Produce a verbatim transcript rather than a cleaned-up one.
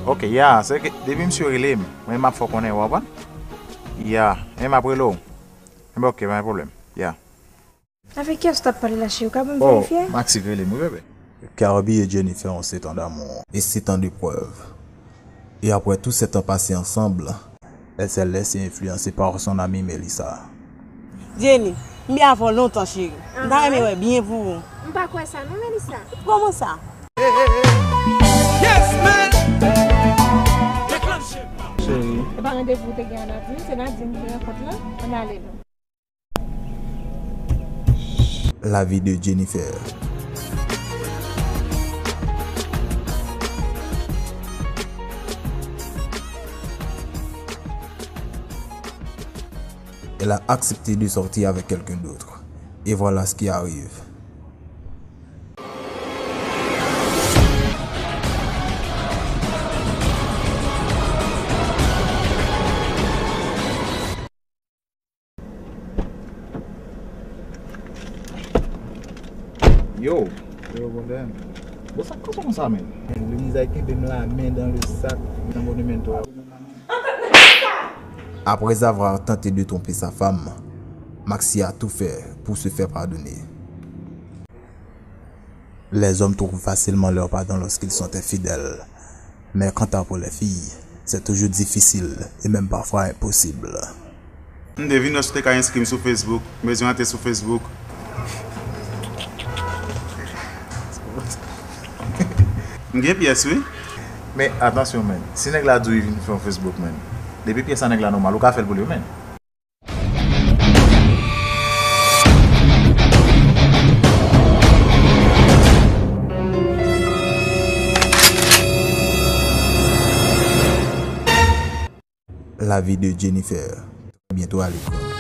Ok, ya, se ke depi misye rele m, mwen m ap fè w konnen, w konprann? Ya, e m ap rele w. Enben, ok, pa gen pwoblèm. Ya. Avèk kiyès ou t ap pale la, cheri? Ou ka ban m Oh, verifye? Maxi k rele m, wi, bebe. Carby et Jennifer ont sept ans d'amour et sept ans de preuves. Et après tous ces temps passés ensemble, elle s'est laissée influencer par son amie Melissa. Jenny, m byen avè w lontan, cheri. M ta renmen wè byen pou ou. M pa kwè sa non, Melissa. Kòman sa? Yes, man! Cheri. Se pa randevou ou te gen a Nadine, se Nadine ki rankont lan. Ann ale non. La vie de Jennifer. Elle a accepté de sortir avec quelqu'un d'autre. Et voilà ce qui arrive. Yo. Yo, brother. Bon, sa k pase konsa, men? Louise a kenbe m la men dan le sak, nan monument. Après avoir tenté de tromper sa femme, Maxi a tout fait pour se faire pardonner. Les hommes trouvent facilement leur pardon lorsqu'ils sont infidèles. Mais quant à pour les filles, c'est toujours difficile et même parfois impossible. M te vin wè si w te ka enskri m sou Facebook. M bezwen antre sou Facebook. M gen pyès, wi. Men, atansyon, men. Si nèg la di w li vin fè yon Facebook, men. Depi pyès a nèg la nòmal, ou ka fè l pou li, men. La vie de Jennifer, très bientôt à l'écran.